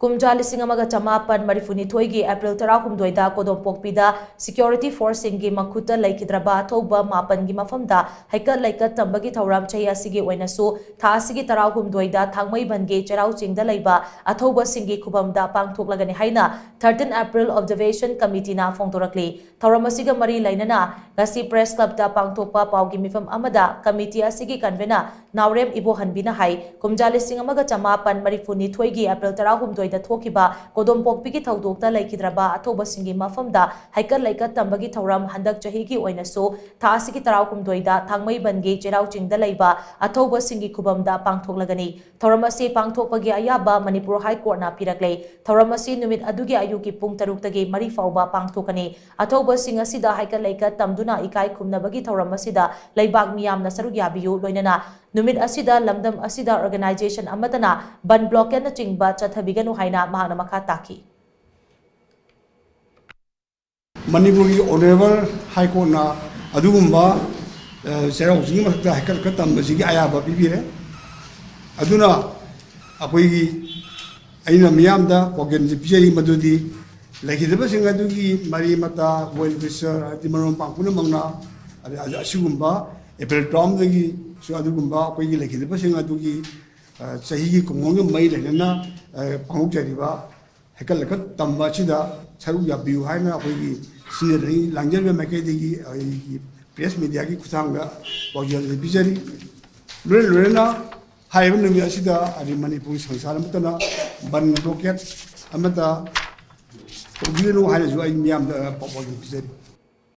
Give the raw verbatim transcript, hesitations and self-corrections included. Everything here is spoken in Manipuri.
ꯀꯨꯝꯖꯥ ꯂꯤꯁꯤꯡ ꯑꯃꯒ ꯆꯃꯥꯄꯟ ꯃꯔꯤꯐꯨꯅꯤꯊꯣꯏꯒꯤ ꯑꯦꯄ꯭ꯔꯤꯜ ꯇꯔꯥꯍꯨꯝꯗꯣꯏꯗ ꯀꯣꯗꯣꯝꯄꯣꯛꯄꯤꯗ ꯁꯤꯀ꯭ꯌꯣꯔꯤꯇꯤ ꯐꯣꯔꯁꯁꯤꯡꯒꯤ ꯃꯈꯨꯠꯇ ꯂꯩꯈꯤꯗ꯭ꯔꯕ ꯑꯊꯧꯕ ꯃꯥꯄꯟꯒꯤ ꯃꯐꯝꯗ ꯍꯩꯀꯠ ꯂꯩꯀꯠ ꯇꯝꯕꯒꯤ ꯊꯧꯔꯝ ꯆꯍꯤ ꯑꯁꯤꯒꯤ ꯑꯣꯏꯅꯁꯨ ꯊꯥ ꯑꯁꯤꯒꯤ ꯇꯔꯥꯍꯨꯝꯗꯣꯏꯗ ꯊꯥꯡꯃꯩꯕꯟꯒꯤ ꯆꯩꯔꯥꯎ ꯆꯤꯡꯗ ꯂꯩꯕ ꯑꯊꯧꯕꯁꯤꯡꯒꯤ ꯈꯨꯕꯝꯗ ꯄꯥꯡꯊꯣꯛꯂꯒꯅꯤ ꯍꯥꯏꯅ thirteen April Observation Committeeꯅ ꯐꯣꯡꯗꯣꯔꯛꯂꯤ꯫ ꯊꯧꯔꯝ ꯑꯁꯤꯒ ꯃꯔꯤ ꯂꯩꯅꯅ ꯉꯁꯤ ꯄ꯭ꯔꯦꯁ ꯀ꯭ꯂꯕꯇ ꯄꯥꯡꯊꯣꯛꯄ ꯄꯥꯎꯒꯤ ꯃꯤꯐꯝ ꯑꯃꯗ ꯀꯃꯤꯇꯤ ꯑꯁꯤꯒꯤ ꯀꯟꯚꯦꯅꯔ ꯅꯥꯎꯔꯦꯝ ꯏꯕꯣꯍꯟꯕꯤꯅ ꯍꯥꯏ, ꯀꯨꯝꯖꯥ ꯂꯤꯁꯤꯡ ꯑꯃꯒ ꯆꯃꯥꯄꯟ ꯃꯔꯤꯐꯨꯅꯤꯊꯣꯏꯒꯤ ꯑꯦꯄ꯭ꯔꯤꯜ ꯇꯔꯥꯍꯨꯝꯗꯣꯏꯗ ꯊꯣꯛꯈꯤꯕ ꯀꯣꯗꯣꯝꯄꯣꯛꯄꯤꯒꯤ ꯊꯧꯗꯣꯛꯇ ꯂꯩꯈꯤꯗ꯭ꯔꯕ ꯑꯊꯧꯕꯁꯤꯡꯒꯤ ꯃꯐꯝꯗ ꯍꯩꯀꯠ ꯂꯩꯀꯠ ꯇꯝꯕꯒꯤ ꯊꯧꯔꯝ ꯍꯟꯗꯛ ꯆꯍꯤꯒꯤ ꯑꯣꯏꯅꯁꯨ ꯊꯥ ꯑꯁꯤꯒꯤ ꯇꯔꯥꯍꯨꯝꯗꯣꯏꯗ ꯊꯥꯡꯃꯩꯕꯟꯒꯤ ꯆꯩꯔꯥꯎ ꯆꯤꯡꯗ ꯂꯩꯕ ꯑꯊꯧꯕꯁꯤꯡꯒꯤ ꯈꯨꯕꯝꯗ ꯄꯥꯡꯊꯣꯛꯂꯒꯅꯤ꯫ ꯊꯧꯔꯝ ꯑꯁꯤ ꯄꯥꯡꯊꯣꯛꯄꯒꯤ ꯑꯌꯥꯕ ꯃꯅꯤꯄꯨꯔ ꯍꯥꯏ ꯀꯣꯔꯠꯅ ꯄꯤꯔꯛꯂꯦ꯫ ꯊꯧꯔꯝ ꯑꯁꯤ ꯅꯨꯃꯤꯠ ꯑꯗꯨꯒꯤ ꯑꯌꯨꯛꯀꯤ ꯄꯨꯡ ꯇꯔꯨꯛꯇꯒꯤ ꯃꯔꯤ ꯐꯥꯎꯕ ꯄꯥꯡꯊꯣꯛꯀꯅꯤ꯫ ꯑꯊꯧꯕꯁꯤꯡ ꯑꯁꯤꯗ ꯍꯩꯀꯠ ꯂꯩꯀꯠ ꯇꯝꯗꯨꯅ ꯏꯀꯥꯏ ꯈꯨꯝꯅꯕꯒꯤ ꯊꯧꯔꯝ ꯑꯁꯤꯗ ꯂꯩꯕꯥꯛ ꯃꯤꯌꯥꯝꯅ ꯁꯔꯨꯛ ꯌꯥꯕꯤꯌꯨ, ꯂꯣꯏꯅꯅ ꯅꯨꯃꯤꯠ ꯑꯁꯤꯗ ꯂꯝꯗꯝ ꯑꯁꯤꯗ organization ꯑꯃꯠꯇꯅ ꯕꯟ ꯕ꯭ꯂꯣꯀꯦꯠꯅꯆꯤꯡꯕ ꯆꯠꯊꯕꯤꯒꯅꯨ ꯍꯥꯏꯅ ꯃꯍꯥꯛꯅ ꯃꯈꯥ ꯇꯥꯈꯤ꯫ ꯃꯅꯤꯄꯨꯔꯒꯤ ꯑꯣꯅꯔꯦꯕꯜ ꯍꯥꯏ ꯀꯣꯔꯠꯅ ꯑꯗꯨꯒꯨꯝꯕ, ꯑ, ꯆꯩꯔꯥꯎ ꯆꯤꯡꯒꯤ ꯃꯊꯛꯇ ꯍꯩꯀꯠ ꯂꯩꯀꯠ ꯇꯝꯕꯁꯤꯒꯤ ꯑꯌꯥꯕ ꯄꯤꯕꯤꯔꯦ꯫ ꯑꯗꯨꯅ ꯑꯩꯈꯣꯏꯒꯤ, ꯑꯩꯅ ꯃꯤꯌꯥꯝꯗ ꯄꯥꯎꯖꯦꯜꯁꯤ ꯄꯤꯖꯔꯤ, ꯃꯗꯨꯗꯤ ꯂꯩꯈꯤꯗꯕꯁꯤꯡ ꯑꯗꯨꯒꯤ ꯃꯔꯤ ꯃꯇꯥ, well wisher, ꯍꯥꯏꯗꯤ ꯃꯔꯨꯞ ꯃꯄꯥꯡ ꯄꯨꯝꯅꯃꯛꯅ, ꯑꯗ-, ꯑꯗ-, ꯑꯁꯤꯒꯨꯝꯕ ꯑꯦꯄ꯭ꯔꯤꯜ ꯇꯔꯥꯍꯨꯝꯗꯣꯏꯒꯤꯁꯨ ꯑꯗꯨꯒꯨꯝꯕ ꯑꯩꯈꯣꯏꯒꯤ ꯂꯩꯈꯤꯗꯕꯁꯤꯡ ꯑꯗꯨꯒꯤ, ꯑ, ꯆꯍꯤꯒꯤ ꯀꯨꯝꯑꯣꯟꯒ ꯃꯔꯤ ꯂꯩꯅꯅ, ꯑ, ꯄꯥꯡꯊꯣꯛꯆꯔꯤꯕ ꯍꯩꯀꯠ ꯂꯩꯀꯠ ꯇꯝꯕ ꯑꯁꯤꯗ ꯁꯔꯨꯛ ꯌꯥꯕꯤꯌꯨ ꯍꯥꯏꯅ ꯑꯩꯈꯣꯏꯒꯤ ꯁꯤꯟꯖꯔꯤ, ꯂꯥꯡꯖꯔꯤꯕ ꯃꯥꯏꯀꯩꯗꯒꯤ ꯑꯩꯒꯤ ꯄ꯭ꯔꯦꯁ ꯃꯦꯗꯤꯌꯥꯒꯤ ꯈꯨꯠꯊꯥꯡꯗ ꯄꯥꯎꯖꯦꯜ ꯑꯁꯤ ꯄꯤꯖꯔꯤ꯫ ꯂꯣꯏꯅ ꯂꯣꯏꯅꯅ ꯍꯥꯏꯔꯤꯕ ꯅꯨꯃꯤꯠ ꯑꯁꯤꯗ ꯑꯩ ꯃꯅꯤꯄꯨꯔꯒꯤ ꯁꯪꯁꯊꯥꯟ ꯑꯃꯠꯇꯅ ꯕꯟ ꯕ꯭ꯂꯣꯀꯦꯠ ꯑꯃꯠꯇ ꯇꯧꯕꯤꯒꯅꯨ ꯍꯥꯏꯅꯁꯨ ꯑꯩ ꯃꯤꯌꯥꯝꯗ ꯄꯥꯎꯖꯦꯜ ꯄꯤꯖꯔꯤ꯫